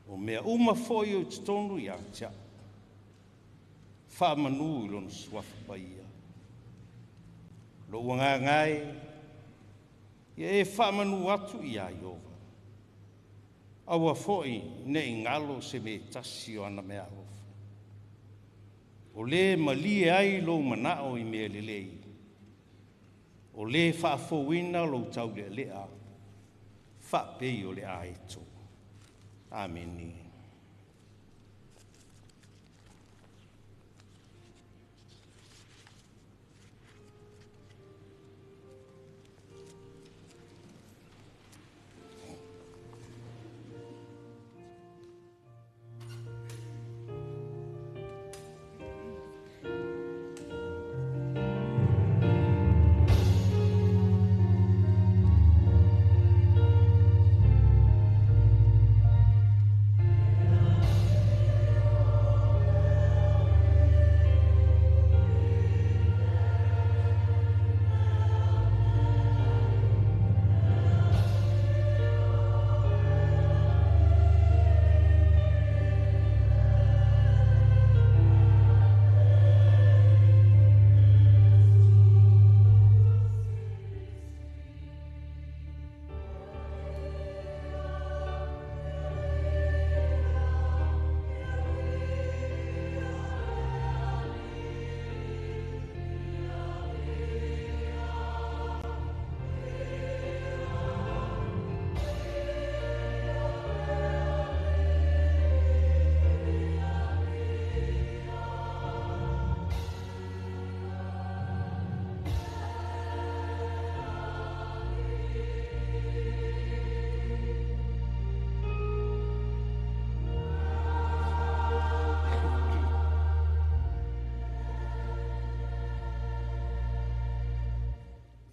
O mea uma foi o i totonu ia te a'u, faamanu i lona suafa paia. Lou agaga e, ia e faamanu atu iā Ieova, aua foi ne i galo se mea e tasi o ana meaalofa. O lē malie ai lou manao i mea lelei, o lē faafouina lou taulealea, faapei o le aeto. Amene.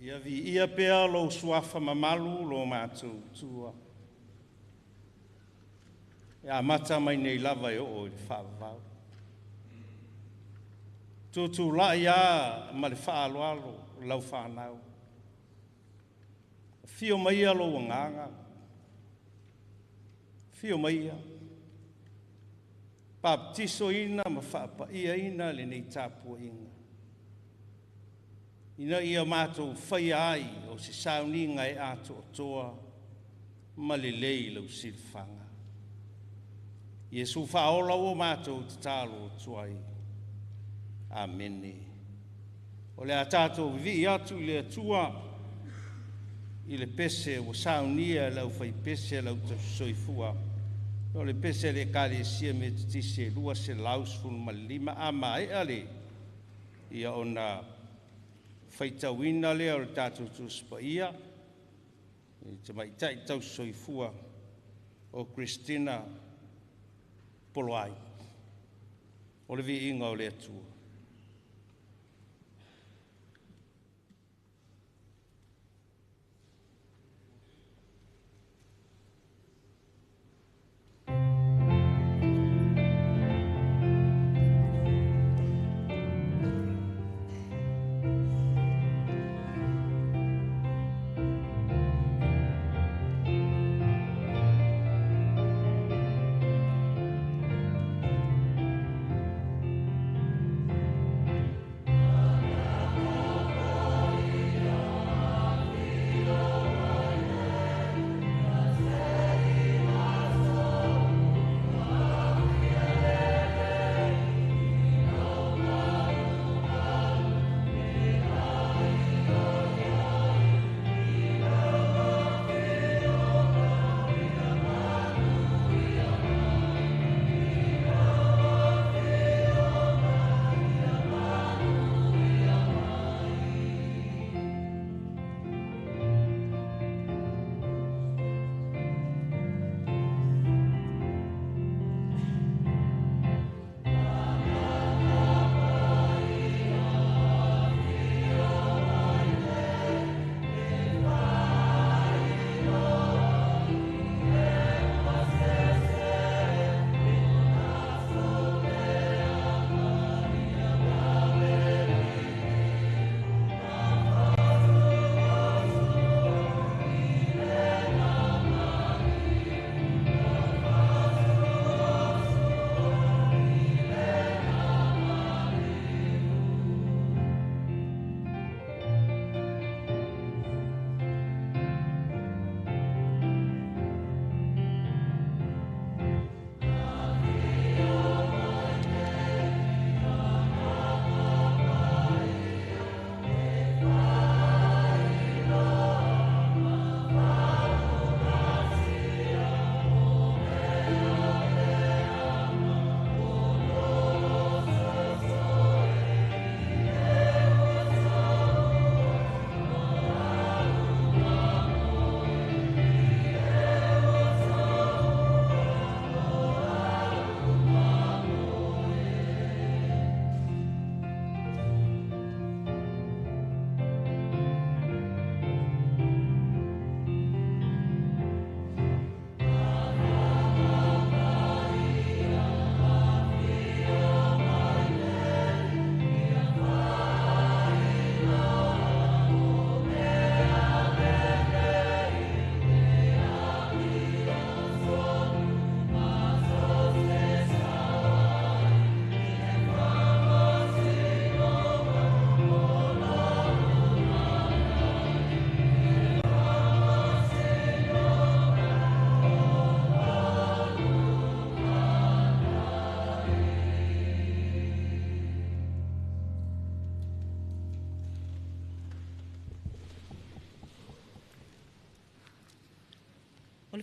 Ia viia pea lou suafa mamalu lo matou Atua. E amata mai nei lava e oo i le faavavau. Tutulai a ma le faaaloalo lau fanau. Afio maia lou agaga, afio maia, baptisoina ma faapaiaina lenei tapuaiga, ina ia matou faia ai o se sauniga e atoatoa ma lelei lau silafaga. Iesu faaola ua matou tatalo atu ai. Amene. O le a tatou vivii atu i le Atua i le pese ua saunia e le aufaipese a le au tausisoifua. O le pese a le Ekalesia Metotisi e 215. A maea le ia ona faitauina lea o le tatou Tusi Paia i tamaitai tausisoifua o Christina Poloai. O le viiga o le Atua.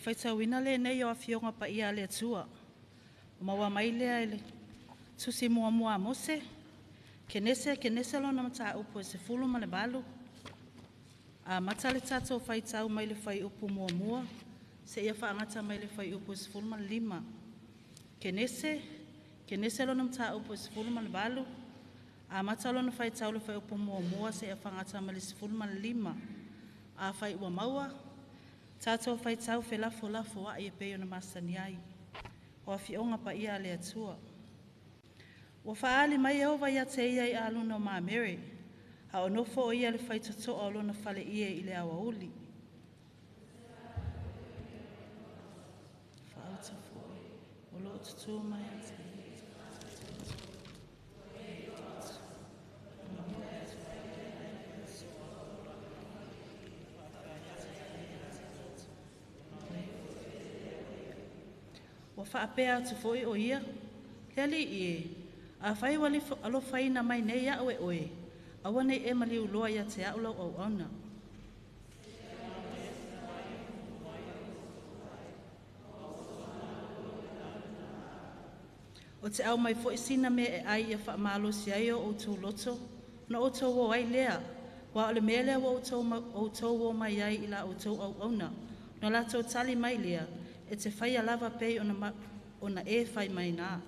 faitauina lenei o afioga paia a le Atua. O maua mai lea i le tusi muamua a Mose, Kenese lona mataupu e 18, amata le tatou faitau mai le fuaiupu 1, seia faagata mai le fuaiupu 15. Kenese lona mataupu e 18, amata lona faitau le fuaiupu 1, seia faagata mai le 15. Afai ua maua, tatou faitau felafolafoai e pei ona masani ai. O afioga paia a le Atua. Ua faaali mai Ieova ia te ia i aluna o Mamere, a o nofo o ia le faitotoa o lona faleie i le aoauli. Faauta foi, o loo tutū mai a te ia. Ua faapea atu foi o ia, le alii e, afai ua alofaina mai nei au e oe, aua nei e maliuloa ia te au lau auauna. O te au mai foi sina mea e ai ia whaamalosi ai o outou loto, na outou o ai lea, wa o le mea lea ua outou o mai ai i la outou auauna, na latou tali mai lea, e te whaia lava pei ona e whai mai nā.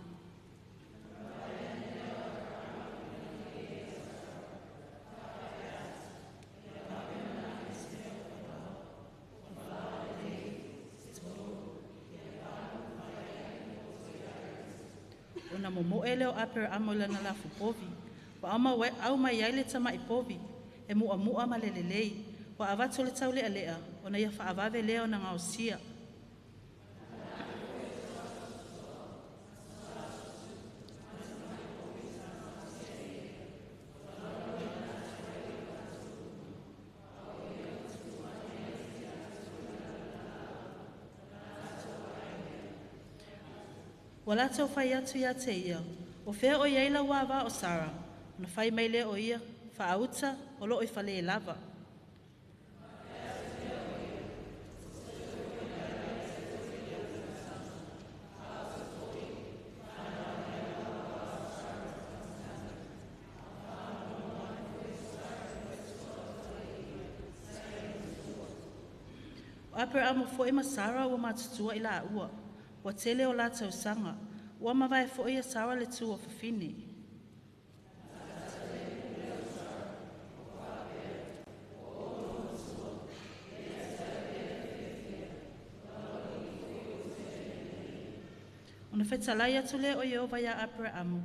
Ona momoe leo Aperamo i lana lafu povi, wa au mai ai le tamai povi, e muamua ma le lelei, wa avatu le taulealea, ona ia faavave lea ona gaosia. Ua latou fai atu ia te ia, o fea o iai lau ava o Sara, ona fai mai lea o ia, faauta o loo i fale lava. O Aperamo foi ma Sara ua matutua i la ua, ua tele o latou saga, ua mavae foi e Sara le tu o fafine. Ona fetalai atu lea o Ieova ia Aperamo,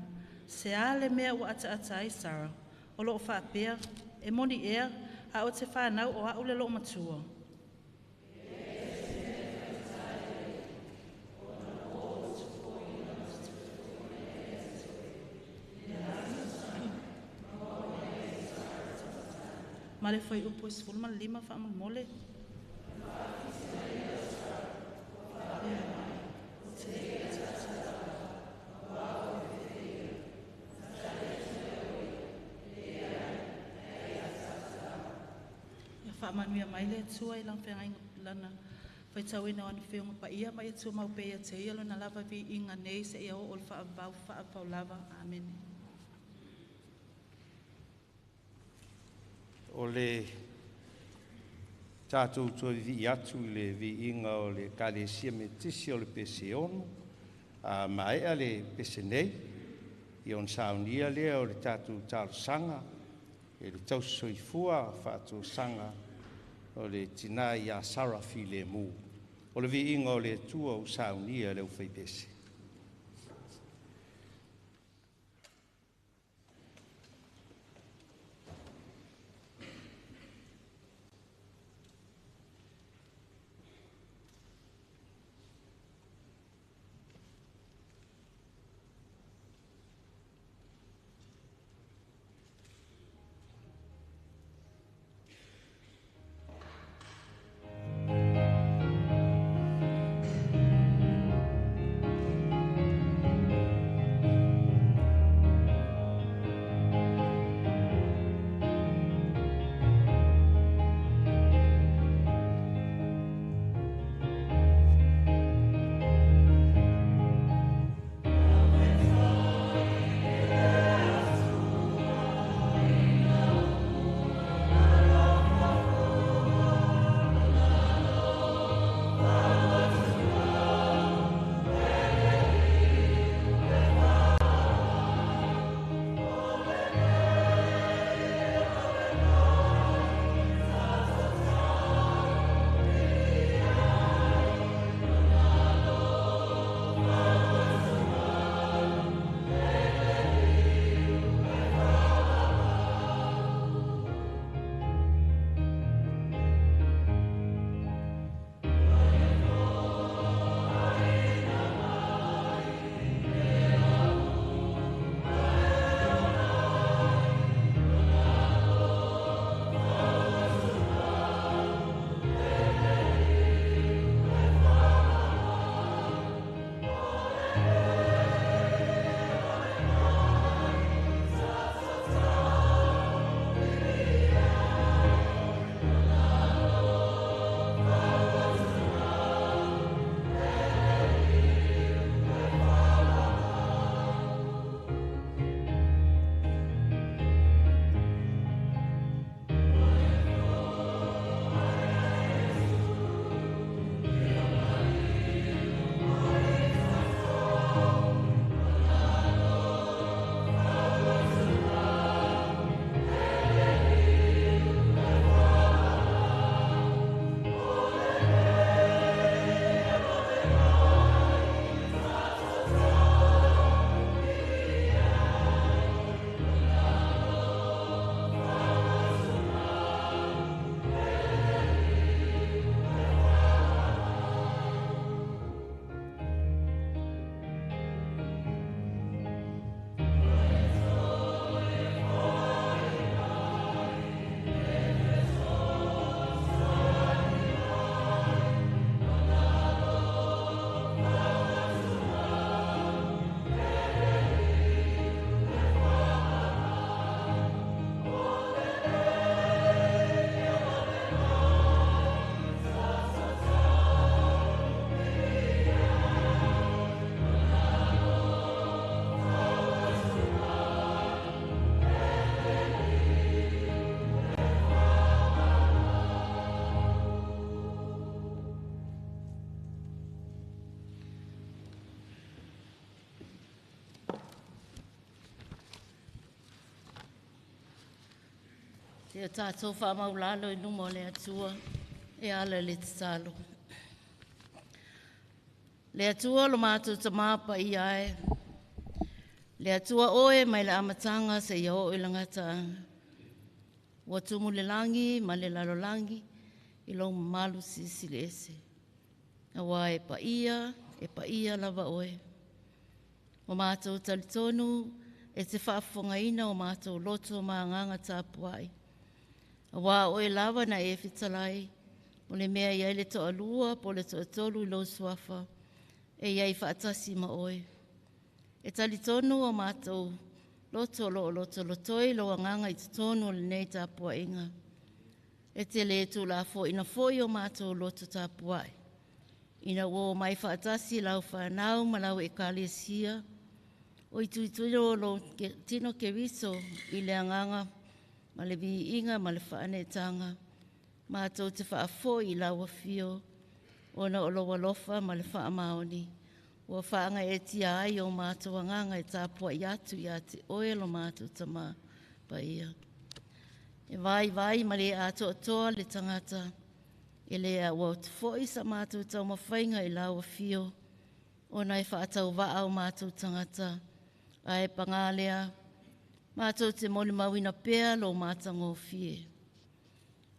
se a le mea ua ataata ai Sara, o loo faapea, e moni ea, a o te whanau o au le loo matua. Ma le foi upu e 15 whaamamole. Ia whaamanuia mai le Atua i lana feagaina lana faitauina o ana whionga paia mai Atua mau pe ia te ia lona lava vi inga nei se ia o o le whaavau whaavau lava. Amen. O le tātou toe vi atu i le viiga o le Ekalesia Metisi o le Pese 6, a maea le pese nei, ia ona saunia lea o le tatou talosaga e le tausisoifua faatosaga o le tinā ia Sara Filemu. O le viiga o le Atua ua saunia le aufaipese. Te o tātou whaamaulalo i luma o le Atua e ala le tatalo. Le Atua lo mātou tamā paia e. Le Atua oe mai le amatanga se ia o i langata. Ua tumu le langi ma le lalolangi i lo malu sisili ese. Aua e paia lava oe. O mātou talitonu e te whaafongaina o mātou loto maanganga tāpuai. Aua oe lava na e fitalai, o le mea ia le toalua po le toatolu i lo suafa, e iai whaatasi ma oe. E talitonu o mātou loto lo loto lotoi lo anganga i te tonu o le nei tāpuainga. E te le tū la fo ina foi o mātou loto tāpuai. Ina ua mai whaatasi lau whanau ma lau ekalesia, o i tuituiro lo tino keriso i le anganga ma le viinga ma le whaanetanga. Mātou te whaafoi i lau awhio, ona o lo alofa ma le whaamaoni. Ua whaanga e tia ai o mātou anganga e tāpua i atu i ate oe lo mātou tama paia. E vai vai ma le atoa le tangata, e lea ua utufoi sa mātou taumawhainga i lau awhio, ona e whaatau waa o mātou tangata, ae pangalea, mātou te moli mauina pea lo mātangofie.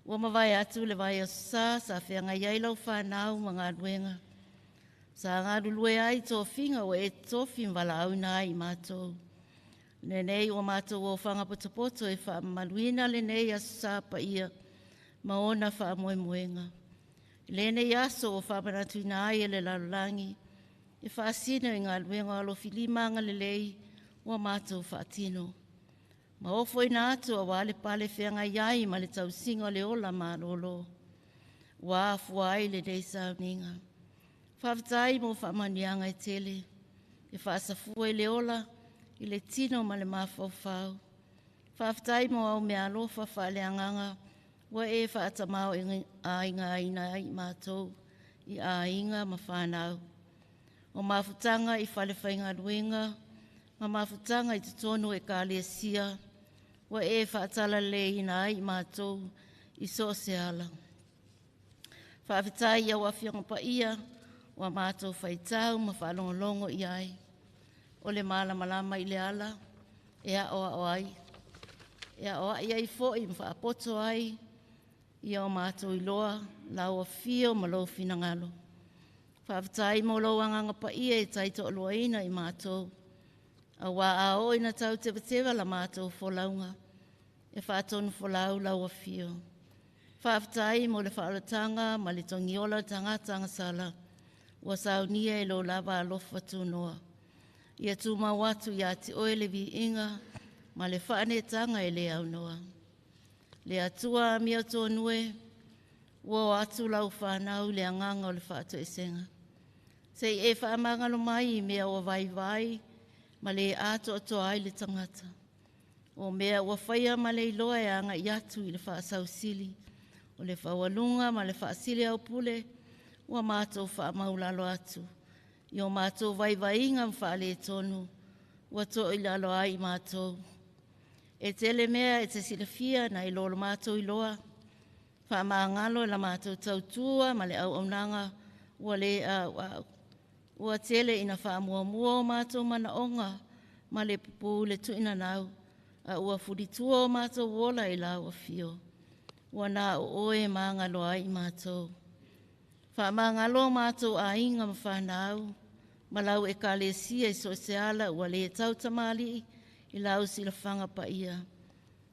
Ua mawai atu le vai aso sa whenga iai lau whanau ma ngā luenga. Sa ngā lulue ai tō finga o e tō mwala au nā i mātou. Lenei o mātou o whanga potopoto e wha maluina lenei aso sa pa ia ma ona wha moemoenga. Lenei aso o wha manatuina ai e le lalulangi e whaasina i ngā luenga alo filima ngā lelei ua mātou whaatino. Ma ofo ina atu a wale pale whenga iai ma le tausinga le ola malolo. Ua afua ai le nei sauninga. Whaafatai mo whaamanianga e tele. E whaasafua i le ola i le tino ma le mafaufau. Whaafatai mo au mea alofa whaale anganga ua e whaatamau i a inga ina ai mātou i a inga ma whanau. O mafutanga i whale whainga luenga, ma mafutanga i te tonu e kālesia, ua e whaatala le ina ai mātou i so se ala. Whaafetai ia wawhionga pa ia, ua mātou whaitau ma whaalongolongo i ai. O le malamalama i le ala, e a o ai. E a o ai ai foi ma whaapoto ai, ia o mātou i loa, lau whio ma lau finangalo. Whaafetai mo lau anganga pa ia e taito aloaina i mātou. A wā a o ina tau tewatewa la mātou folaunga, e whaatonu folau lau whio. Whaafetai mo le whaalatanga ma le tongiola tangata sala, ua saunia e lo lava alofa tūnoa. Ia tūmau atu ia te oe le viinga ma le whaanetanga e le aunoa. Le atua mea tōnue, ua o atu lau whanau le anganga o le whaatoesenga. Sei e whaamangalo mai i mea o vai vai, ma le atoatoa ai le tangata. O mea ua whaia ma le iloa e anga i atu i le whaasausili, o le whawalunga ma le whaasili au pule, ua mātou whaamaulalo atu. I o mātou vaivainga mwhaale tonu, ua tō i lalo ai mātou. E tele mea e te silafia na i lolo mātou i loa, whaamangalo e la mātou tautua ma le au aunanga ua le au au. Ua tele ina whaamuamua o mātou manaonga ma le pupu le tuina nau, a ua furitua o mātou wola i lau whio. Ua nā o oe maangalo ai mātou. Whaamangalo mātou a inga ma whanau, ma lau e kālesia i so se ala ua le tautamali i lau silafanga pa ia.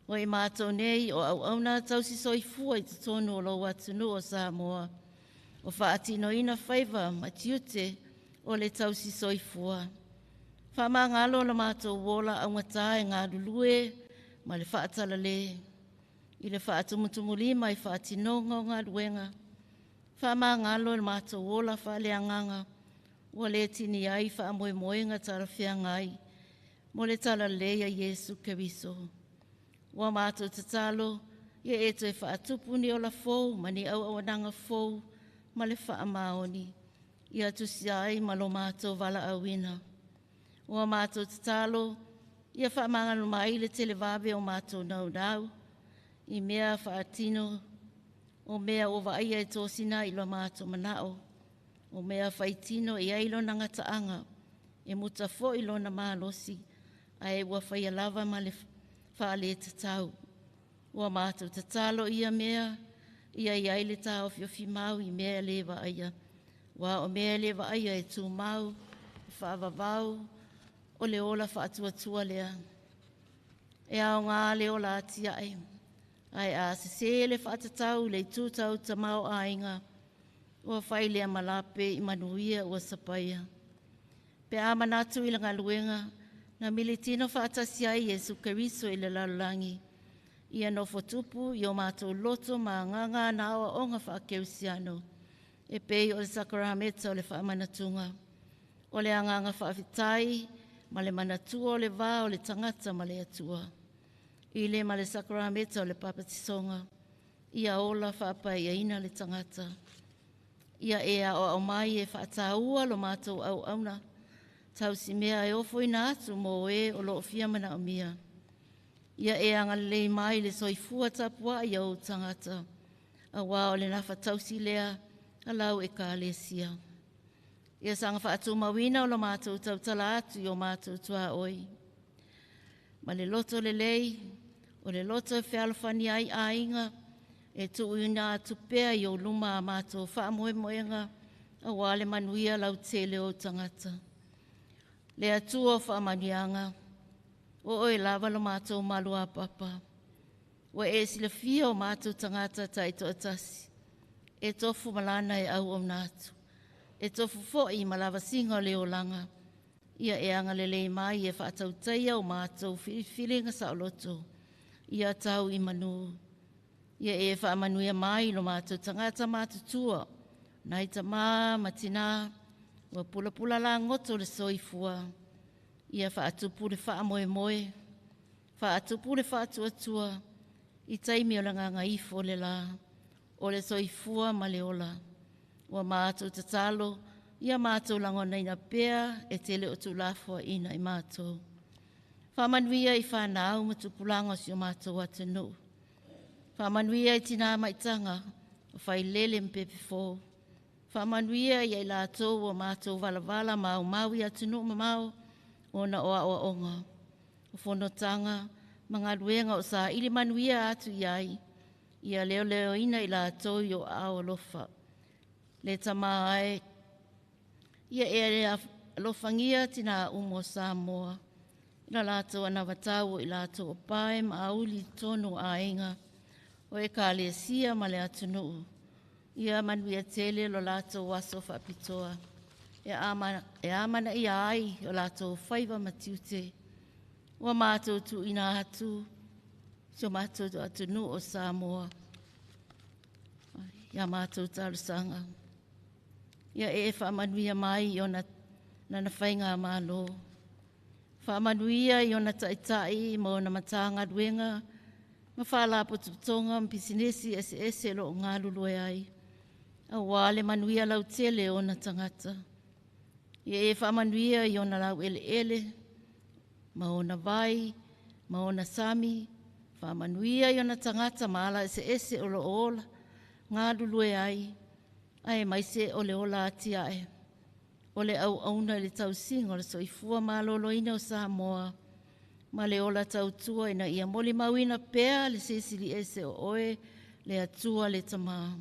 O i mātou nei o au auna tausi soifua i te tonu o lau atunu o Samoa. O whaatino ina whaiva ma tiute o le tausi soifua. Whaamangalo la mātou wola au ngata e ngā lulue ma le whaatalale. I le whaatumutumulima i whaatinonga o ngā luenga. Whaamangalo le mātou wola whaale anganga. Ua le tini ai whaamoemoenga tarawhianga ai. Mo le talalei a Yesu Keriso. Ua mātou tatalo, ia e toe whaatupu ni ola fou, ma ni au awananga fou, ma le whaamaoni. Ia tusi ai ma lo mātou wala awina. Ua mātou tatalo, ia whaamangalo mai le televawe o mātou nau nau. I mea faatino o mea ua vaaia e tosina i lo matou manao, o mea faitino e ai lona gataaga, e muta foi lona malosi, ae ua faia lava ma le faaletatau. Ua matou tatalo ia mea, ia iai le taofiofi mau i mea le vaaia, ua o mea le vaaia e tumau, e faavavau, o le ola faatuatua lea. E aoga le ola atiae, ae a sese le faatatau i le itu tau tamaoaiga, ua fai lea ma lape i manuia ua sapaia. Pe a manatu i le galuega, na militino faatasi ai Iesu Keriso i le lalolagi, ia nofo tupu i o matou loto ma agaga na aoaoga faakerisiano, e pei o le sakarameta o le faamanatuga, o le agaga faafetai ma le manatua o le va o le tagata ma le Atua. I le ma le sakarameta o le papatisoga, ia ola faapaiaina le tagata. Ia e aoao mai e faataua lo matou auauna, tausimea e ofoina atu mo e o loo fia manaomia. Ia e agalelei mai le soifua tapuai o ou tagata, auā o le gafatausi lea a lau Ekalesia. Ia saga faatumauina o lo matou tautala atu i o matou tuaoi. Ma le loto lelei, o le loto e fealofani ai aiga, e tuuina atu pea i ou luma a matou faamoemoega, auā le manuia lautele o ou tagata. Le Atua o faamanuiaga, o oe lava lo matou maluapapa. Ua e silafia o matou tagata taitoatasi, e tofu malana e auauna atu, e tofu foi ma lavasiga o le olaga, ia e agalelei mai e faatautaia o matou filifiliga saoloto, ia tau i manu. Ia e faamanuia mai lo matou tagata matutua, nai tamā ma tinā, ua pulapula lagoto le soifua, ia faatupu le faamoemoe, faatupu le faatuatua, i taimi o le gagaifo le la, o le soifua ma le ola. Ua matou tatalo, ia matou lagonaina pea e te le o tuulafoaiina i matou. Faamanuia i fanau ma tupulaga o si o matou atunuu. Faamanuia i tina maitaga, o failele ma pepefo. Faamanuia ia i latou ua matou valavala ma aumau i atunuu mamao ona o aoaoga, o fonotaga ma galuega o saili manuia atu i ai, ia leoleoina i latou i o aao alofa. Le Tamā e, ia e alofagia tinā uma o Samoa, i la latou anavatau o i latou o pae ma auli i totonu o aiga, o Ekalesia ma le atunuu, ia manuia tele lo latou aso faapitoa, e amanaia ai o latou faiva ma tiute. Ua matou tuuina atu si o matou atunuu o Samoa, ia matou talosaga. Ia e faamanuia mai i ona lana faigamalo. Faamanuia i ona taitai ma ona Matagaluega ma faalapotopotoga ma pisinisi eseese o lo o galulue ai, auā le manuia lautele o ona tagata. Ia e faamanuia i ona laueleele ma ona vai ma ona sami, faamanuia i ona tagata ma ala eseese o lo o ola galulue ai, aemaise o le ola atiae, o le auauna i le tausiga o le soifua maloloina o Samoa, ma le ola tautua ina ia molimauina pea le Silisili Ese o oe, le Atua le Tamā.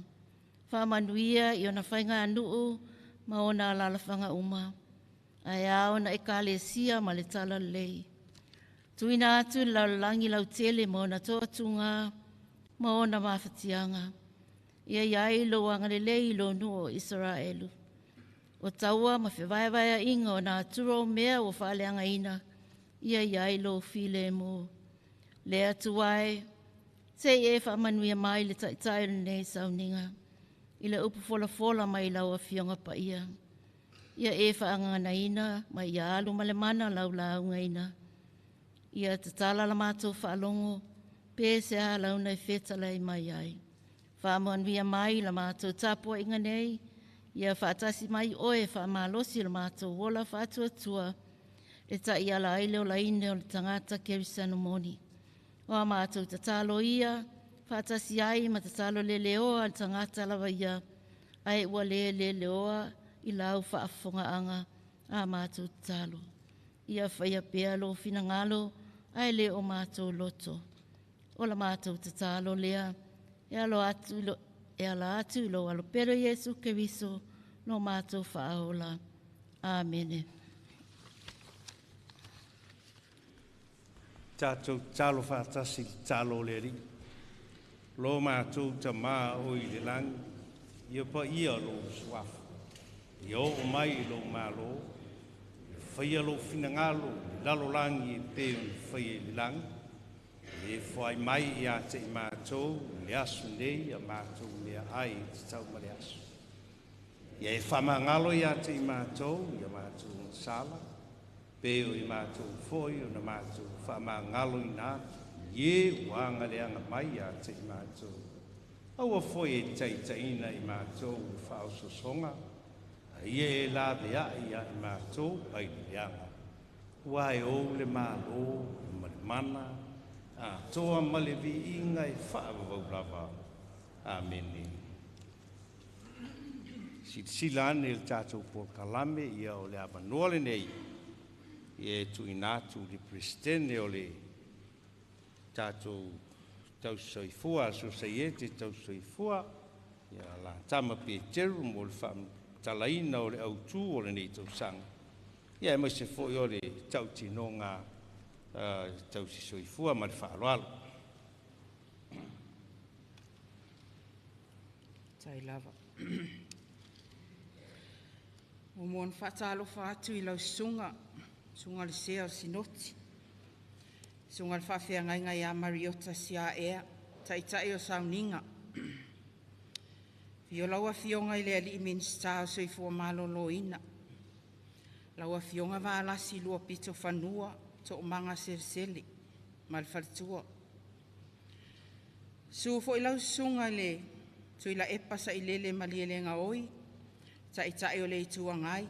Faamanuia i ona faiganuu ma ona alaalafaga uma, ae a ona Ekalesia ma le Talalelei. Tuuina atu i le lalolagi lautele ma ona toatuga ma ona mafatiaga. Ia iai lou agalelei i lou nuu o Isaraelu. O taua ma fevaevaeaiga o natura o mea ua faaleagaina, ia iai lou filemu. Le Atua e, se i e faamanuia mai le taitai o lenei sauniga, i le upu folafola mai lau Afioga Paia. Ia e faagaganaina ma ia alu ma le mana lau laugaina. Ia tatala la matou faalogo, pe se a launa e fetalai mai ai. Faamanuia mai la matou tapuaiga nei, ia faatasi mai oe e faamalosi lo matou ola faatuatua, e taiala ai le olaina o le tagata kerisiano moni. O a matou tatalo ia, Faatasi ai ma tatalo leleoa a le tagata lava ia, ae ua le leleoa i lau faafofogaaga a matou tatalo. Ia faia pea lou finagalo, ae le o matou loto. O la matou tatalo lea, e ala atu i lou alopele Iesu Keriso, lo matou faaola. Amene. Tatou tatalo faatasi i le tatalo o le Alii. Lo matou tamā o i le lagi, ia paia lou suafa, ia oo mai lou malo, ia faia lou finagalo i le lalolagi e pei ona faia i le lagi. E foai mai ia te i matou i le aso nei a matou meaai e tatau ma le aso. Ia e faamagalo ia te i matou ia matou sala, pe o i matou foi o na matou faamagaloina atu, ie ua agaleaga mai ia te i matou. Aua foi e taitaiina i matou i faaososoga, a ia e laveai ia i matou ai le leaga. Ua e ou le malo ma le mana, atoa ma le viiga e faavavau lava. Amene. Silasila ane i le tatou polokalame ia o le avanoa lenei, ia e tuuina atu i le Peresetene o le tatou Tausisoifua, Sosaiete Tausisoifua, ia Latama Peteru mo le faamatalaina o le autu o lenei tausaga, ia aemaise foi o le tautinoga tausisoifua ma le faaaloalo. Tai lava. Muamua ona faatalofa atu i lau susuga, susuga le sea o Sinoti, susuga le faafeagaiga ia Mariota Siaea, taitai o sauniga. Afio lau afioga i le Alii Minisita o Soifua Maloloina, lau afioga Valasi Luapito Fanua Toomaga Selesele ma le faletua. Susu foi lau susuga i le Tuilaepa Sailele Malielegaoi, taitai o le Itu Agai,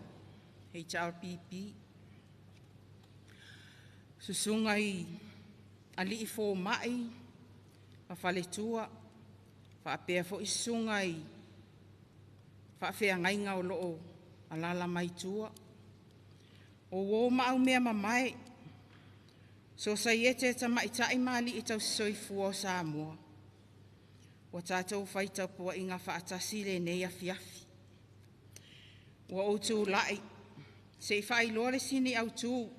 HRPP. Susuga i alii fomai ma faletua, faapea foi susuga i faafeagaiga o loo alaala mai tua. O uo ma aumea mamae, Sosaiete Tamaitai ma Alii Tausisoifua o Samoa, ua tatou fai tapuaiga faatasi lenei afiafi. Ua ou tulai se i faailoa le sini autu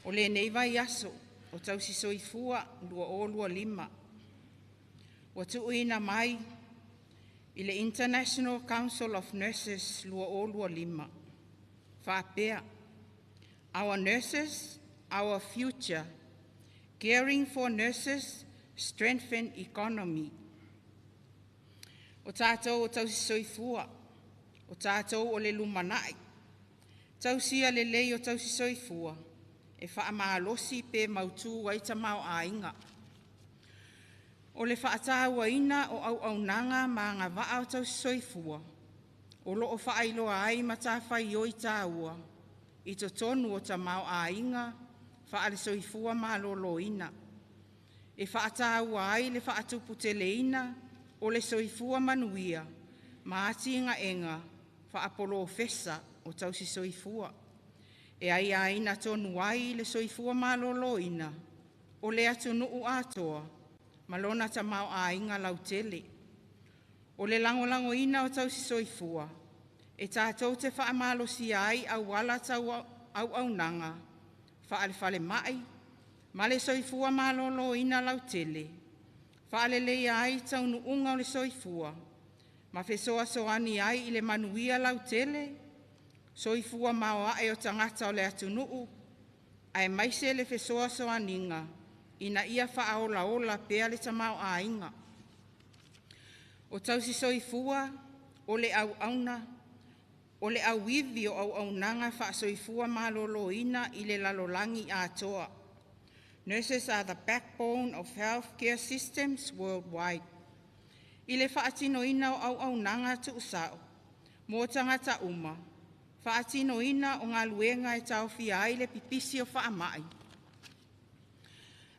o lenei vaiaso o Tausisoifua 2025. Ua tuuina mai i le International Council of Nurses 2025. Faapea, Our nurses, our future. Caring for nurses, strengthen economy. O tatou o tausisoifua, o tatou o le lumanai, tausia lelei o tausisoifua, e faamalosi pe mautu ai tamaoaiga. O le faatauaina o auaunaga ma agavaa o tausisoifua, o loo faailoa ai matafaioi taua i totonu o tamaoaiga faale-soifua maloloina. E faataua ai le faatuputeleina o le soifua manuia ma atinaega faapolofesa o tausisoifua. E aiaina tonu ai le soifua maloloina o le atunuu atoa ma lona tamaoaiga lautele. O le lagolagoina o tausisoifua, e tatou te faamalosia ai auala tau auaunaga faale-falemai ma le soifua maloloina lautele, faaleleia ai taunuuga o le soifua ma fesoasoani ai i le manuia lautele, soifua maoae o tagata o le atunuu, aemaise le fesoasoaniga ina ia faaolaola pea le tamaoaiga. O tausisoifua o le auauna, o le auivi o auaunaga faasoifua maloloina i le lalolagi atoa. Nurses are the backbone of healthcare systems worldwide. I le faatinoina o auaunaga tuusao mo tagata uma, faatinoina o galuega e taofia ai le pipisi o faamai,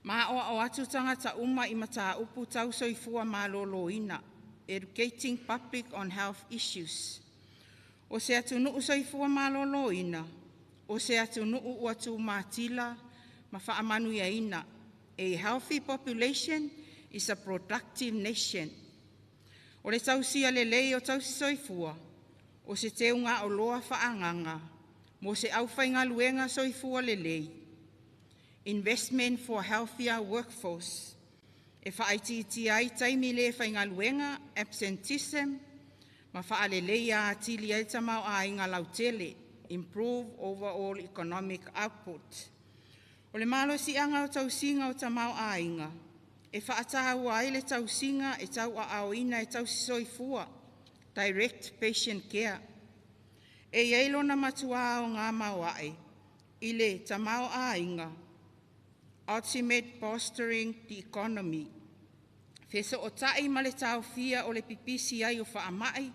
Ma o atu tagata uma i mataupu tau soifua malōlōina, educating public on health issues. O se atunuu soifua malōlōina, o se atunuu ua tumatila ma faamanuiaina. A healthy population is a productive nation. O le tausia lelei o tausi soifua, o se teuga oloa faaagaga mo se aufaigaluega soifua lelei. Investment for healthier workforce. E faaitiitia ai taimi le faigaluega, absenteeism, ma faaleleia atili ai tamaoaiga lautele, improve overall economic output. O le malosiaga o tausiga o tamaoaiga, e faataua ai le tausiga e tauaaoina e tausi soifua, direct patient care. E i ai lona matua aoga maoae i le tamaoaiga, ultimate bolstering the economy. Fesootai ma le taofia o le pipisi ai o faamai,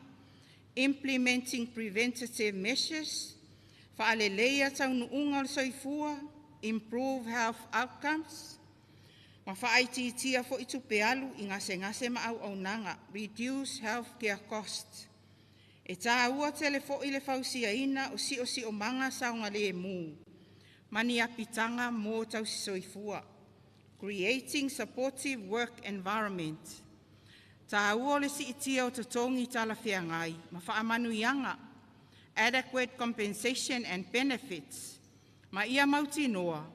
implementing preventative measures, faaleleia taunuuga o le soifua, improve health outcomes, ma faaitiitia foi tupe alu i gasegase ma auaunaga, reduce healthcare costs. E taua tele foi le fausiaina o siosiomaga saogalemu ma ni apitaga mo tausi soifua. Creating supportive work environment. Taua o le siitia o totogi talafeagai ma faamanuiaga, adequate compensation and benefits. Ma ia mautinoa,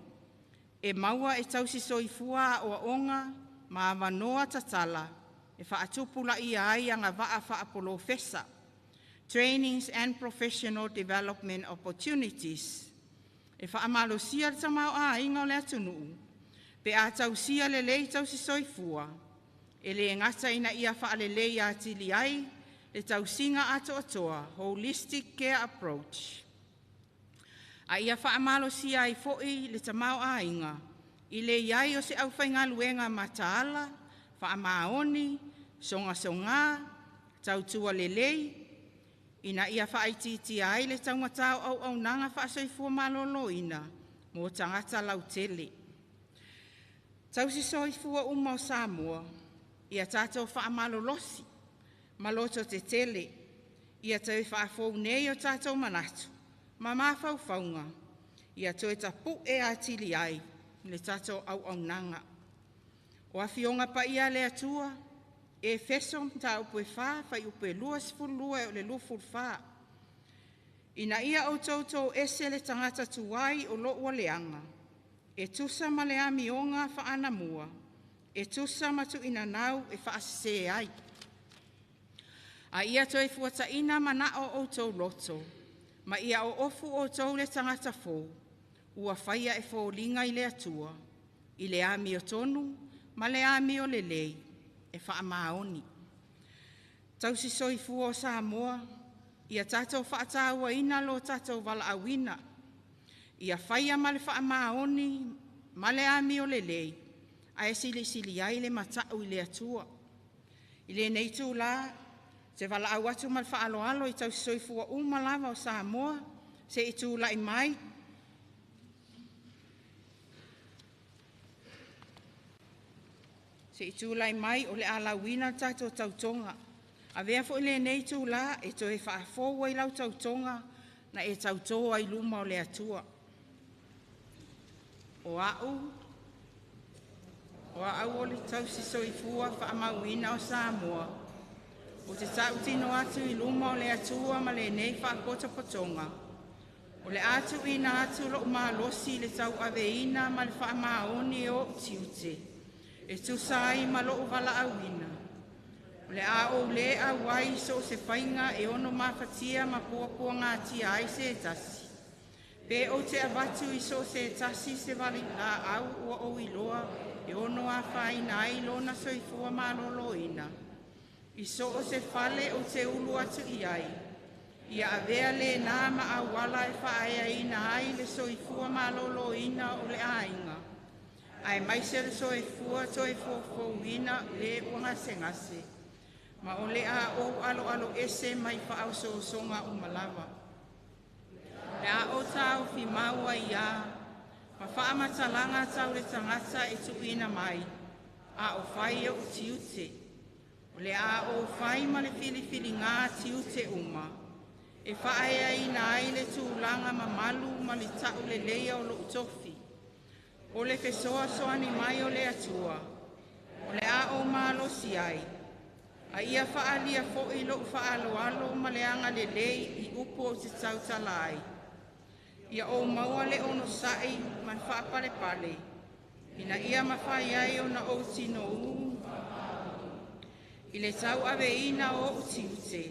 e maua e tausi soifua aoaoga ma avanoa tatala e faatupulaia ai agavaa faapolofesa, trainings and professional development opportunities. E faamalosia le tamaoaiga o le atunuu, pe a tausia lelei tausi soifua, e le gata ina ia faaleleia atili ai le tausiga atoatoa, holistic care approach, a ia faamalosia ai foi le tamaoaiga i le i ai o se aufaigaluega mataala, faamaoni, sogasoga, tautua lelei, ina ia faaitiitia ai le taugata o auaunaga faasoifua maloloina mo tagata lautele. Tausi soifua uma o Samoa, ia tatou faamalolosi ma loto tetele, ia toe faafou nei o tatou manatu ma mafaufauga, ia toe tapue atili ai le tatou auaunaga. O Afioga Paia a le Atua, Efeso mataupu e 4 fuaiupu e 22 e oo i le 24. Ina ia outou toese le tagata tuai o lo o ua leaga, e tusa ma le amioga faaanamua, e tusa ma tuuinanau e faasese ai. A ia toe fuataina manao o outou loto, ma ia oofu outou le tagata fou, ua faia e foliga i le Atua, i le amiotonu ma le amio lelei e faamaoni. Tausi soifua o Samoa, ia tatou faatauaina lo tatou valaauina, ia faia ma le faamaoni ma le amio lelei, ae silisili ai le matau i le Atua. I lenei itula, ou te valaau atu ma le faaaloalo i tausi soifua uma lava o Samoa, se i tulai mai. Se i tulai mai o le a lauina le tatou tautoga. Avea foi lenei itula e toe faafou ai lau tautoga na e tautō ai luma o le Atua. O au o le tausi soifua faamauina o Samoa, ou te tautino atu i luma o le Atua ma lenei faapotopotoga, o le a tuuina atu lou malosi i le tauaveina ma le faamaoni o ou tiute, e tusa ai ma lou valaauina. O le a ou lē auai i so o se faiga e ono mafatia ma puapuagatia ai se tasi, pe ou te avatu i so o se tasi se valilaau ua ou iloa e ono afaina ai lona soifua maloloina. I so o se fale ou te ulu atu i ai, ia avea lena ma auala e faaeaina ai le soifua maloloina o le aiga, aemaise le soifua toe foufouina le ua gasegase, ma o le a ou aloalo ese mai faaosoosoga uma lava. Le a ou taofi mau ai lava, Ma faamatalaga tau le tagata e tuuina mai, a o fai o'u tiute. O le a ou fai ma le filifiliga tiute uma, e faaeaina ai le tulaga mamalu ma le tauleleia o lo'u tofi. O le fesoasoani mai o le Atua, o le a ou malosi ai, a ia faaalia fo'i lo'u faaaloalo ma le agalelei i upu ou te tautala ai. Ia ou maua le onosa'i ma le faapalepale, ina ia mafai ai ona ou tinoū i le tauaveina o o'u tiute,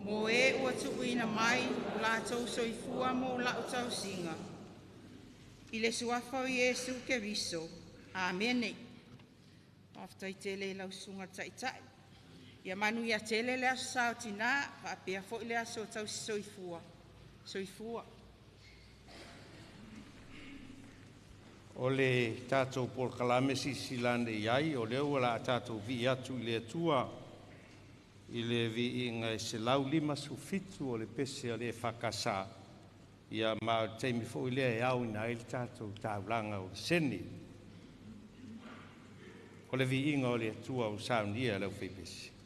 mo e ua tuuina mai o latou soifua mo la'u tausiga. I le Suafa o Iesu Keriso. Amene. Faafetai tele i lau susuga i le Taitai. Ia manuia tele le Aso Sa o Tinā, faapea foi le Aso Tausi Soifua. Soifua. O le tatou polokalame silasila ane i ai, o lea ua la tatou vii atu i le Atua i le viiga e 157 o le pese a le EFKS, ia ma o le taimi foi lea e aoina ai le tatou taulaga o le seni. O le viiga o le Atua ua saunia e le aufaipese.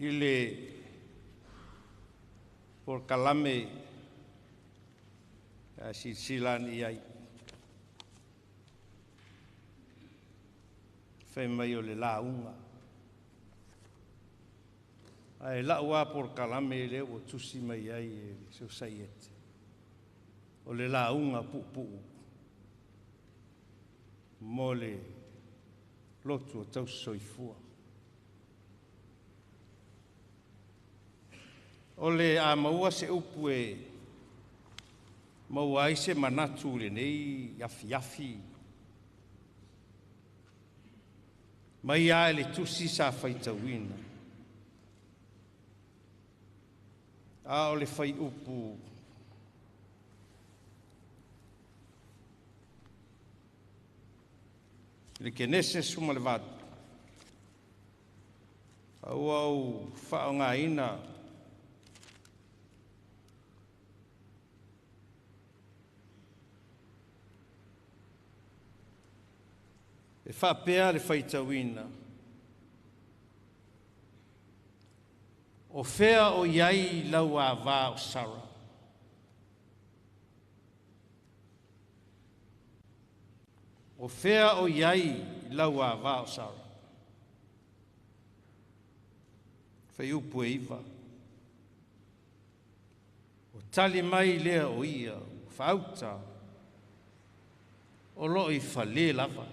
I le polokalame a silasila ane i ai. Fai mai o le lauga. Ae lau lava polokalame lea ua tusi mai ai e le Sosaiete, o le lauga puupuu mo le lotu o tausi soifua. O le a maua se upu e maua ai se manatu i lenei afiafi, mai lava i le tusi sa faitauina, a o le faiupu i le Kenese 18, a ua ou faaaogaina e faapea le faitauina, o fea o i ai lau avā o Sara? O fea o i ai lau avā o Sara? Faiupu e 9. O tali mai lea o ia, faauta, o loo i fale lava.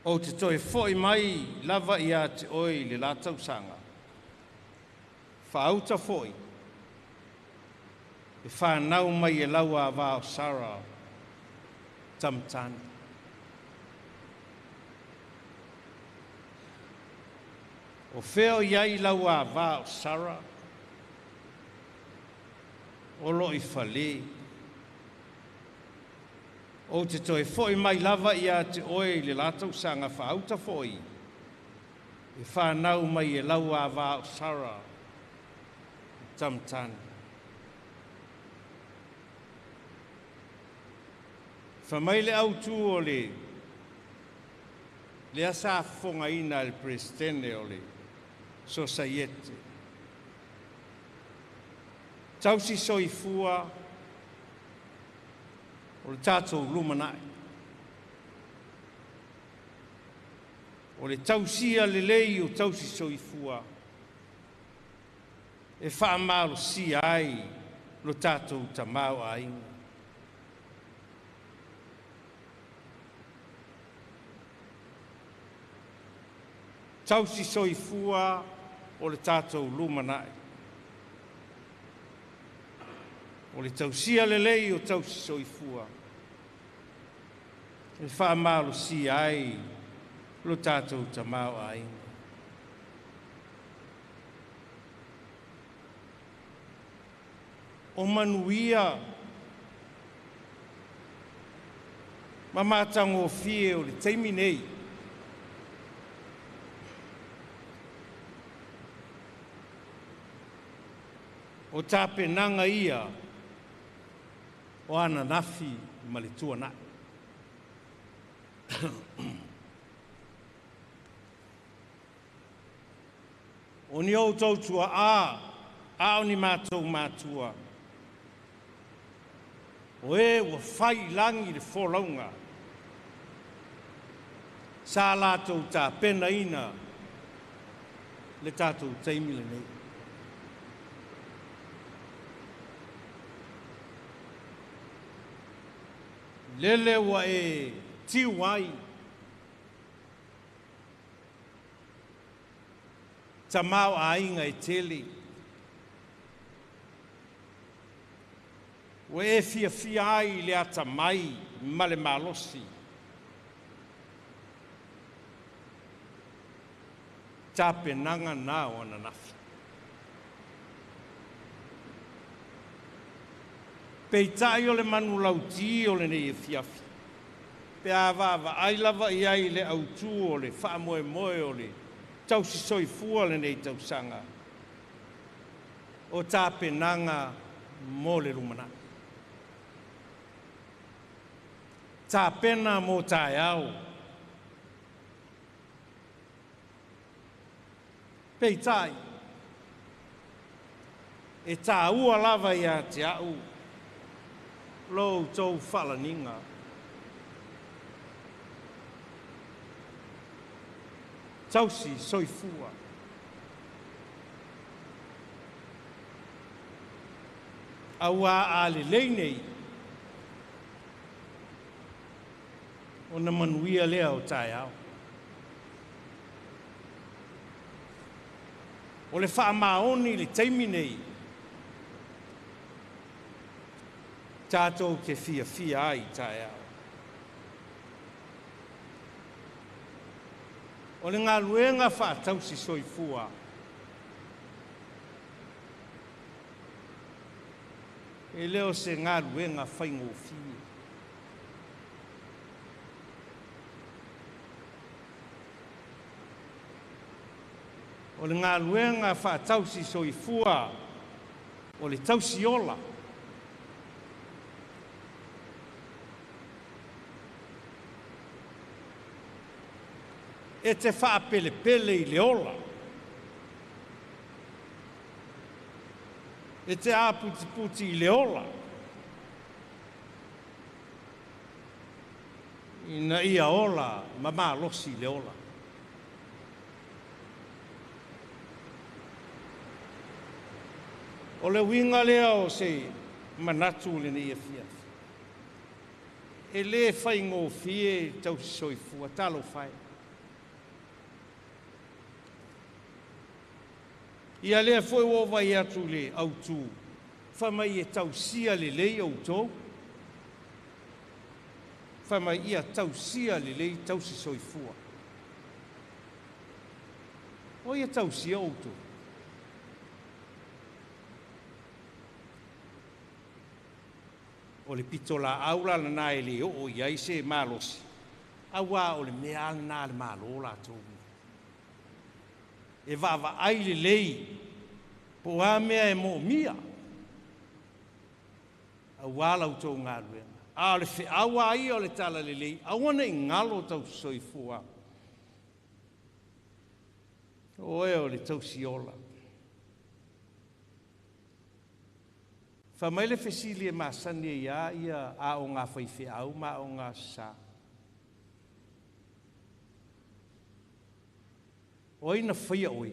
O te toe foi mai lava ia te oe i le la tausaga. Faauta foi, e whanau mai e lau avā o Sara, tamatane. O fea o i ai lau avā o Sara, o loo i fale. O te toe foi mai lava ia te oe i le la tausaga faauta foi, e whanau mai e lau avā o Sara, tamatane. Fa mai le autu o le lea sa fofogaina e le Peresetene o le Sosaiete. Tausi soifua o le tatou lumanai. O le tausia lelei o tausi soifua e faamalosia ai lo tatou tamaoaiga. Tausi soifua o le tatou lumanai. O le tausia lelei o tausi soifua e faamalosia ai lo tatou tamaoaiga. O manuia ma matagofie o le taimi nei, o tapenaga ia o ananafi ma le tuanai. O ni outou tuaa, a o ni matou matua, o e ua fai lagi le folauga, sa latou tapenaina le tatou taimi lenei. Lele ua e tiu ai, tamao aiga e tele, ua e fiafia ai le atamai ma le malosi. Tapenaga na o ananafi. Peitai o le manulauti o lenei afiafi, pe a vaavaai lava i ai le autu o le faamoemoe o le tausi soifua lenei tausaga, o tapenaga mo le lumanai. Tapena mo taeao. Peitai, e tāua lava ia te au, lo tau whalaninga. Tausi soifua. Aua a le leinei, o na manuia lea o tae ao. O le whaamaoni le teimi nei, tātou ke fia fia ai tae ao. O le ngā whaatausi soifua. E leo se ngā luenga whaingofie. O le ngā luenga whaatausi soifua, o le tausi ola. E te whaapelepele i le ola. E te āputiputi i le ola. Ina ia ola, mamalosi i le ola. O le winga lea o se manatu le nei afiafi. E le whaingofie tausi soifua, talo whai. Ia lea foi o vai atu le autu, whamai e tausia le lei autou, whamai ia tausia le lei tausi soifua. O ia tausia autou. O le pito la aula la nā e le o iai se malosi, aua o le mea nā le malo la tō. E vava ai le lei, po a mea e mō mia. A wala o tō ngā luenga. A o le wheaua ai o le tala le lei, a wana i ngalo tau soifua. O e o le tausi ola. Wha mai le fesili e masani ia ia a o ngā whai wheau ma o ngā sa. Oi na whaia oi.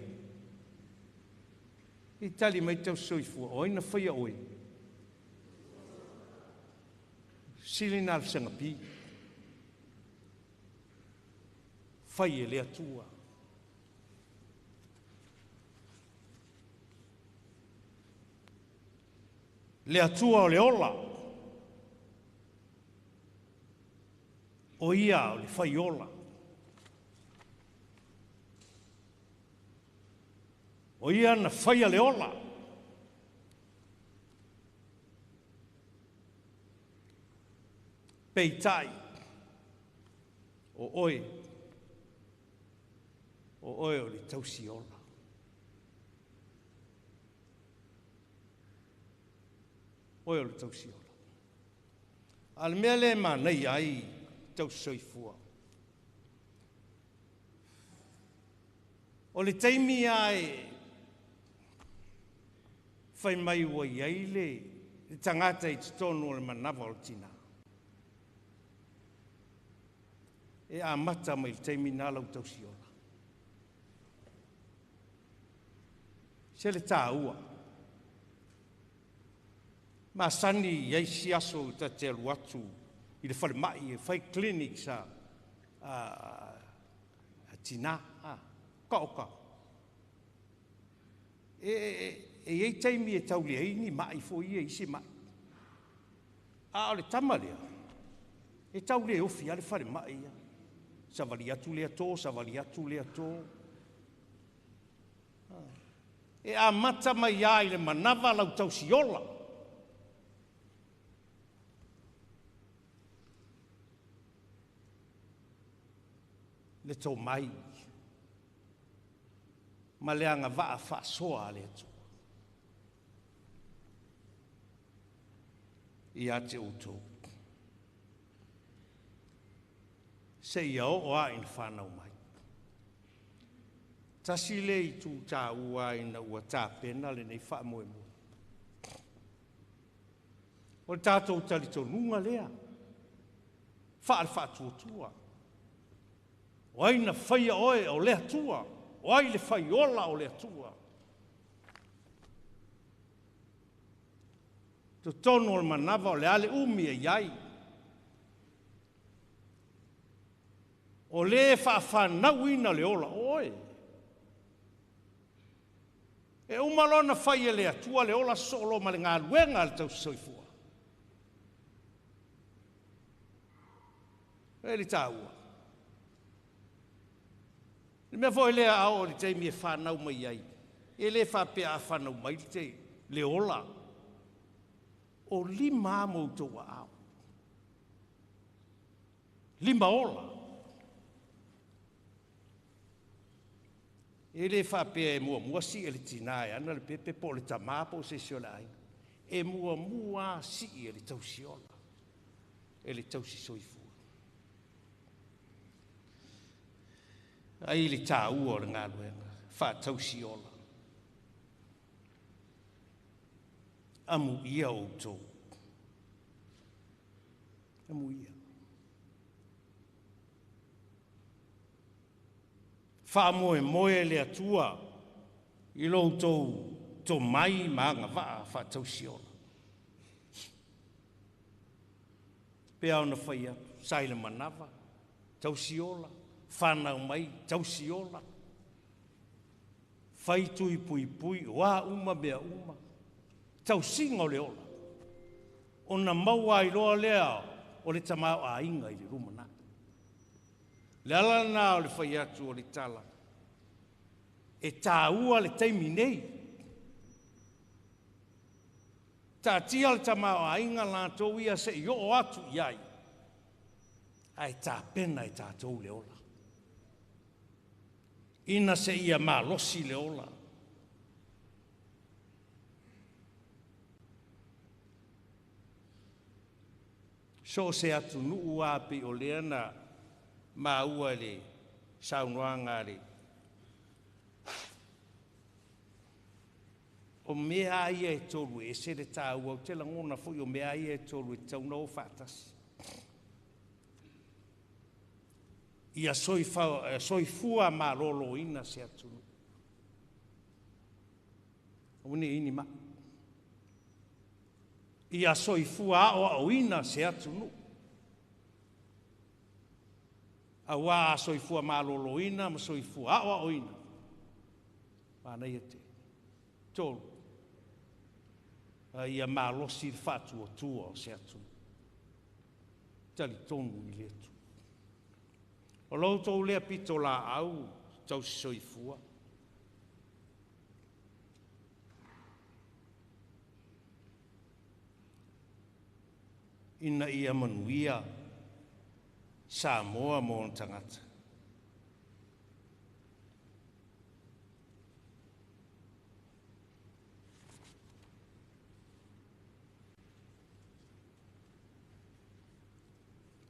I tali mai tau soifua. Oi na whaia oi. Sili nā le pi. Whai e le atua. Le atua o le ola. O ia o le whai ola. O ia na whaia le ola. Peitai. O oe. O oe o le tausi ola. Oe o le tausi ola. A le mea le manai ai tausi soifua. O le teimi ai whai mai ua iai le tangata i te tonu o le manawa o le tina. E a mata mai le teimi nā lau tausi ola. Se le tā ua. Ma sani iai si aso ta te alu atu i le whare mai e whai clinics a tina. Ka oka. E ei teimi e tauli ei ni mai fo ia isi mai. A o le tama lea, e tauli e ofi a le whare mai ia. Savali atu lea tō, savali atu lea tō. E a mata mai ai le manawa lau tausi ola. Le tō mai. Ma le anga waa whaasoa le atu. Ia te utou. Se ia o a ina whanau mai. Tasi le i tū tāua ina ua tāpena le nei wha moe moe. O le tātou talitonuga lea, wha le whaatuatua. O ai na whaia oe o le atua, o ai le whaiola o le atua. Totonu o le manava o le ale umi e iai. O le whaawhanau ina le ola oe. E umalona whai e le atua le ola solo ma le ngā luenga le tau soifua. E li tāua. Le mea foi lea ao o le teimi e whanau mai ai. E le whapea a whanau mai le te le ola. O lima moutou ao. Lima ola. E le whapea e mua mua si e le tina e ana le pepe po le tamā po se si o le aina. E mua mua si e le tausi ola. E le tausi soifua. Ai le tāua o le ngā luenga, wha ola. Amu ia o tō. Amu ia. Wha moe moe le atua i lou tō tō mai maanga waa wha tausi ola. Pea ona whai atu, sai le manawa, tausi ola. Whanau mai, tausi ola. Whai tui pui pui, wā uma mea uma. Tausinga o le ola. O na maua i loa lea o le tamau a inga i le rumana. Le ala nā o le whai atu o le tala. E tāua le teimi nei. Tā tia le tamau a inga lātou ia se i o atu iai. Ai tā pena e tātou le ola. Ina se ia malosi le ola. So se atu nuu api o lea na maua le saunoaga le. O mea ia e tolu e se le tāua, o te langona foi o mea ia e tolu e tauna o whaatasi. Ia soifua malolo ina se atunu. Uni ini ma. Ia soifua ao ao ina se atunu. Awa soifua malolo ina ma soifua ao ao ina. Mana ia te. Tolu. Ia malosi whatua tua o se atunu. Tali tonu i le atu. O lau tau lea pito la au, tau soifua. Ina ia manuia Samoa mō ona tangata.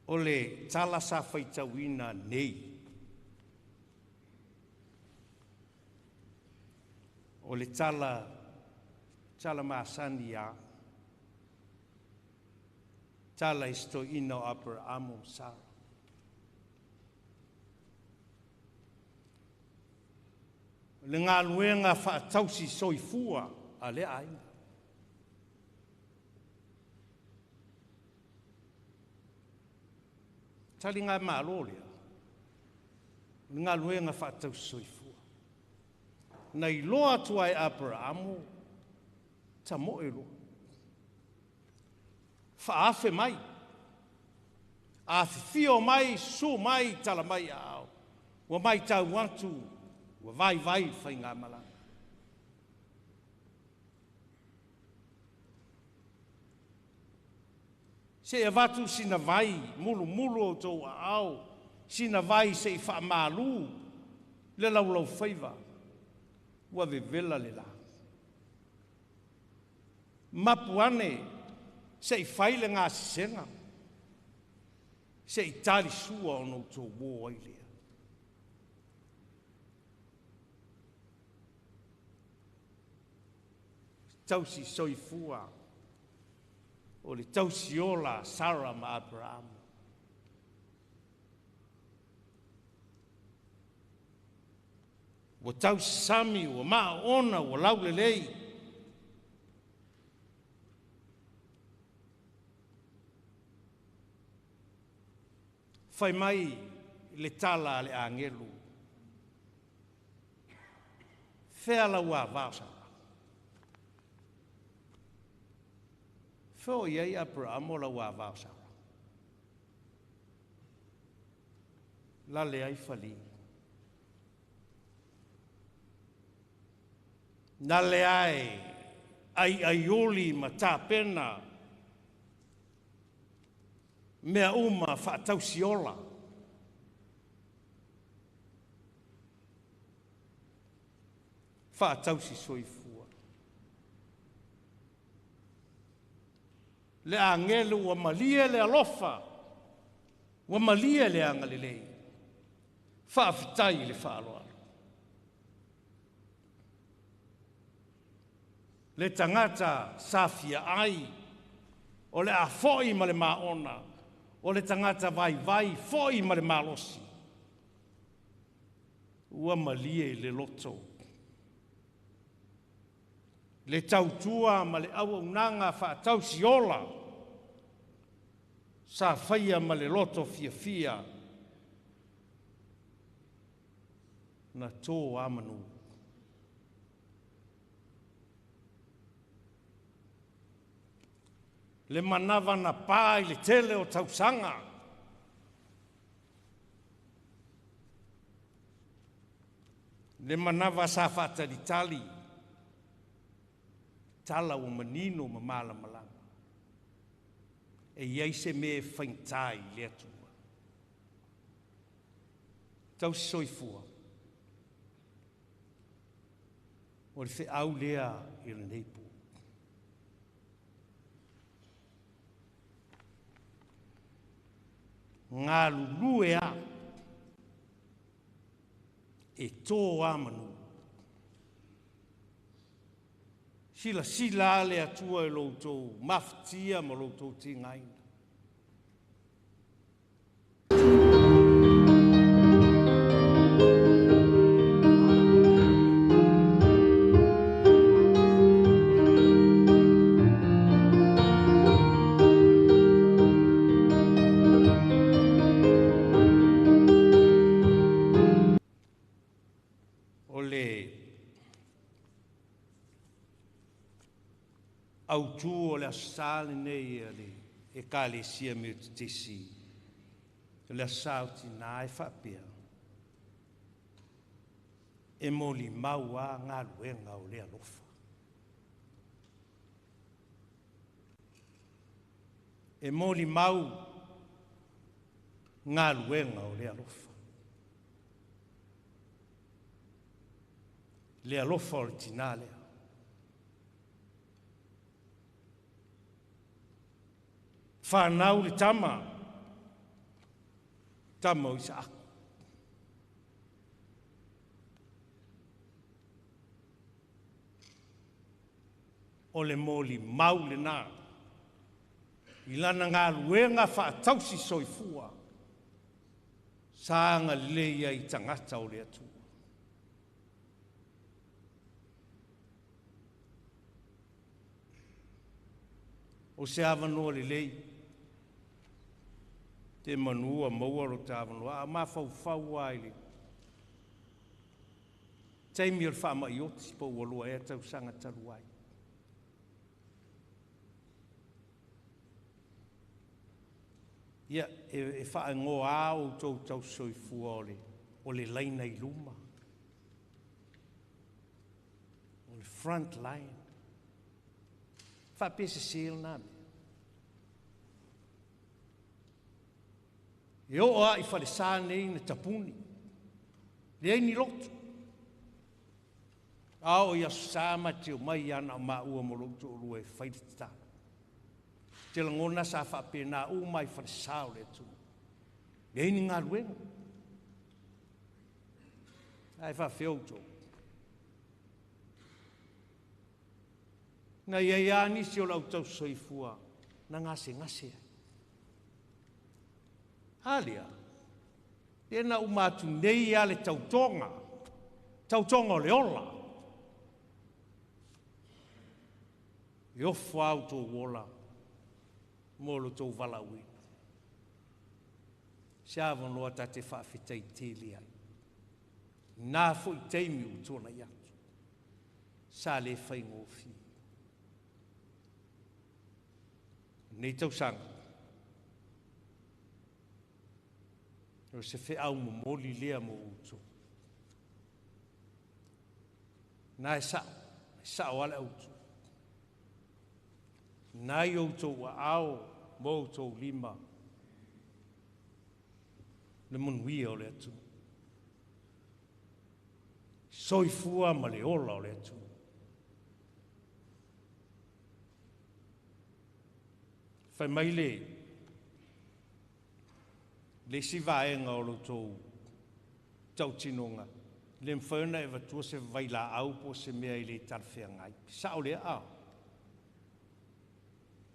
O le tala sa whaitauina nei. O le tala, tala maasani a. Tala istoina o Abrahamo Sara. Le ngā luenga whaatausi soifua a le aina. Tali ngā malo lea, le ngā luenga whaatausi soifua. Nei loa atu ai Abrahamo, ta moe loa. Whaafe mai, a whiwhio mai, su mai, tala mai ao. Ua mai tau atu, ua vai vai whai ngā malanga. Se e watu sina vai, mulu mulu o tō ao, sina vai se i whaamalu, le lau lau whaiva, ua vevela le la. Mapuane, se i whaile ngā sisenga, se i tali sua o no tō mō ai lea. tausi soifua o le tausi ola Sara ma Aperamo. Ua tausi sami, ua maaona, ua laulelei. Fai mai le tala a le agelu. Fea lau avao Sara. Fea o iai Aperamo lau avao Sara. Lale ai fali. Nale ai ai aiuli ma tapena mea uma faatausiola. Faatausi soifua. Le angelu ua malie le alofa, ua malie le agalelei. Faafetai le faaaloalo. Le tagata safia ai, o le a foi ma le maona, o le tagata vaivai foi ma le malosi. Ua malie le loto. Le tautua ma le auaunaga faatausiola, sa faia ma le loto fiafia, na tō amanu. Le manava na pā i le tele o tausaga. Le manava sa faatalitali, tala ua manino ma malamalama. E iai se mea faigata i le Atua. Tausi soifua. O le feau lea i lenei po. Galulue a e tō amanu. Sila sila ale atua e loutou mafatia ma loutou tigaina. Autu o le asa lenei a le Ekalesia Metotisi, le asa o tina e faapea, e molimau a galuega o le alofa. E molimau galuega o le alofa. Le alofa o le tina lea. Whanau le tama, tama o Isaaku. O le moli mau le nā, i lana ngā luenga whaatausi soifua, saanga leia i tangata o le Atua. O se avanoa lelei, te manua maua lo te avanoa, a mafaufau ai le taimi o le faamaioti po ua lua ea tausaga talu ai. Ia, e whaangoa au tau tau soifua o le laina i luma. O le front line. Whaapese sel nā mea. E o a i whalesa nei na tapuni. Le ai ni lotu. Ao i aso sa ma te o mai ana o maua mo loutu o lua e whaire te talo. Te langona sa whaapena u mai whalesa o le atu. Le ai ni ngā luenga. Ai whaawheo tō. Na ia ia nisi o lau tau soifua, na ngase ngase. Alia, le na umatu nei a le tautoga, tautoga o le ola. E ofo au tō ola, mo lo tō valauina. Se avonoa tate whaawhitai tele ai. Nā fo i teimi u tōna i atu. Sa le whai ngōfi. Nei tausanga. O se whe au momoli lea mo uto. Nā e sao ala uto. Nā i uto ua ao mo uto lima. Le manuia o le atu. Soifua ma le ola o le atu. Whai mai le, le si vaenga o lo tō tautinonga. Le mwhaona e vatua se vaila au po se mea i le talwhea ngai. Sao le ao.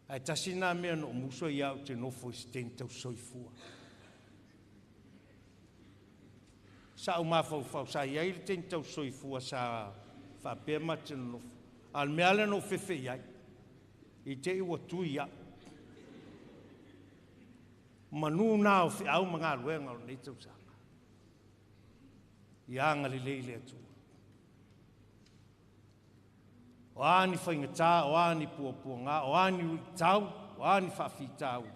Ai tasi nā mea no muso i au te nofo i se tēni tau soifua. Sa au mawhau sa iai le tēni tau soifua sa whaapea ma te nofo. Al mea le no fefe iai. I te iwa tui au. Manu nā o whiau mga luenga o nei tausanga. I anga le leile atua. O ani whaingatā, o ani puapuanga, o ani uitau, o ani whaafitau.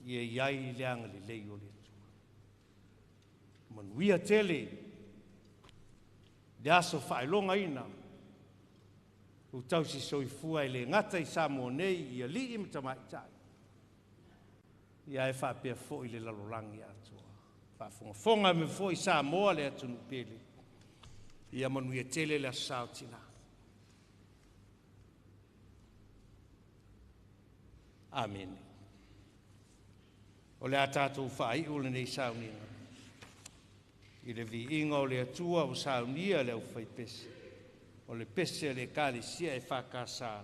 Ia iai le anga le lei o le atua. Manuia tele, le aso whaelonga ina, o tausi soifua e le ngata i Samoa nei, ia lii ma tamaitai. Ia e whaapea fo i le lalolangi atua. Whaafongafonga me fo i Samoa le atunu pele. Ia manuia tele le aso tina. Amen. O le a tātou whaai o le nei saunina. I le viinga o le atua o saunia le au whaipese. O le pese le kalesia e whakasa.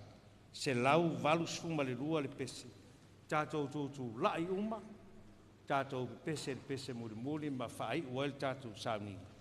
Se lau valu sfuma le lua le pese. Tātou tūtū lai uma. Tātou pese le pese muri muri ma whaai o le tātou saunina.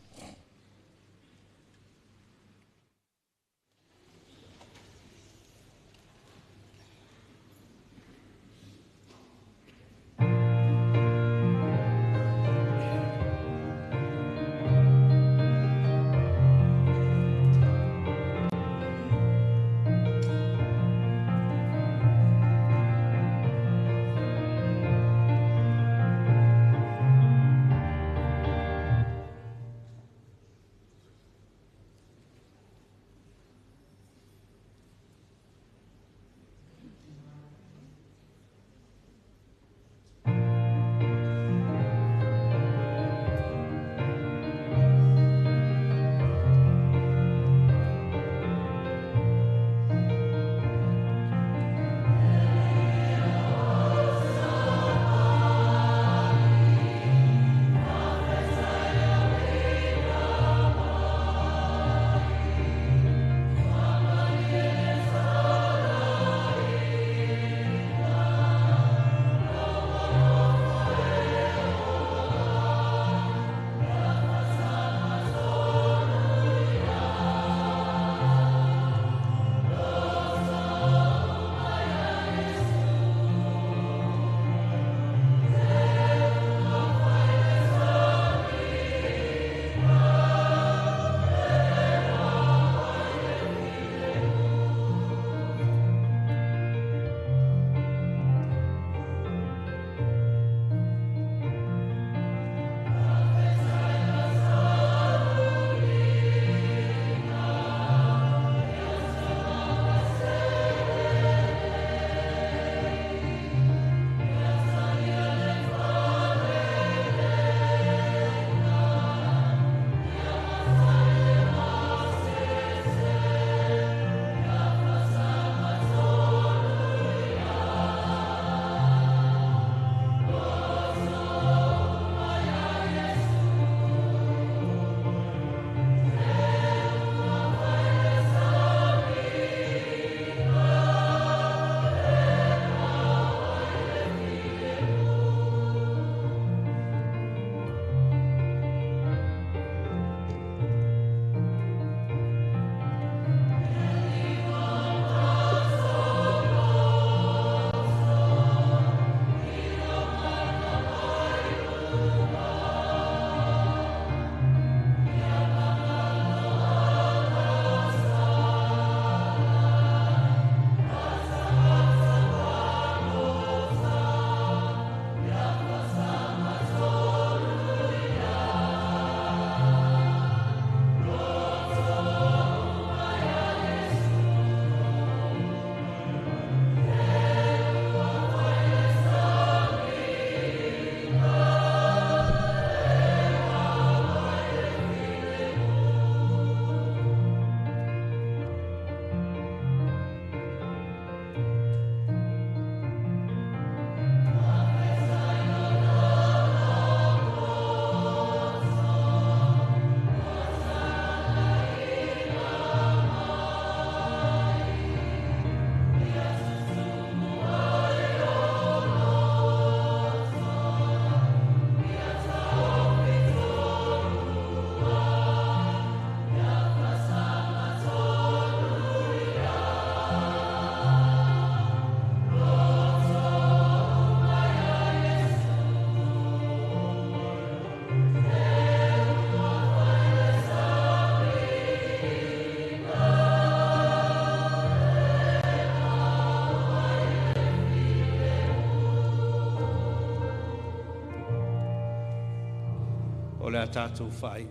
le a tātou whai.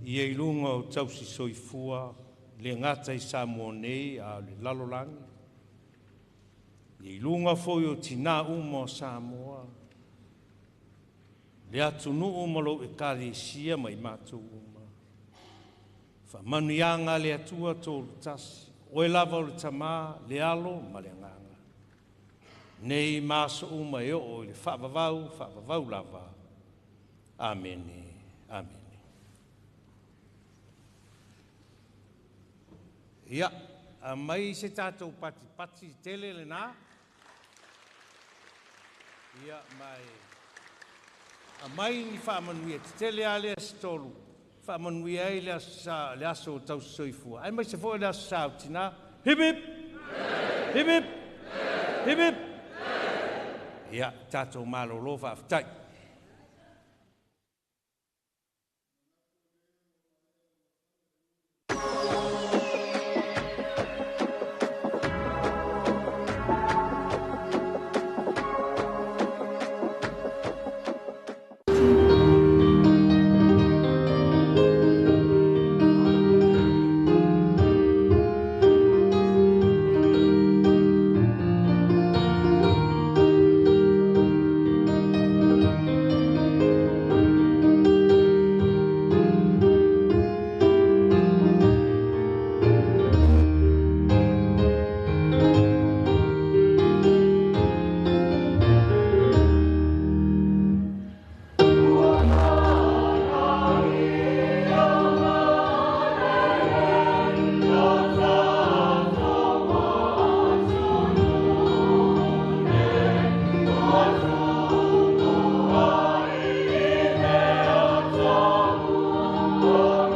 Ia i lunga o tausi soifua, le ngata i Samoa nei a le lalolangi. Ia i lunga foi o tina uma o Samoa, le atunuu ma lou ekalesia ma i matou uma. Faamanuiaga a le Atua tolu tasi, oe lava o le Tamā, le Alo ma le Agaga. Nei ma aso uma e oo i le faavavau, faavavau lava. Amene, amene. Ia, mai se tātou patipati tele lena. Ia, mai aumai ni faamanuia tetele a lea se tolu, faamanuia ai le aso sa, le aso o tausi soifua. Ai mai se foi le aso sa o tina. Hip hip! Hip hip! Hip hip! Ia, tātou malolo faafetai. Oh.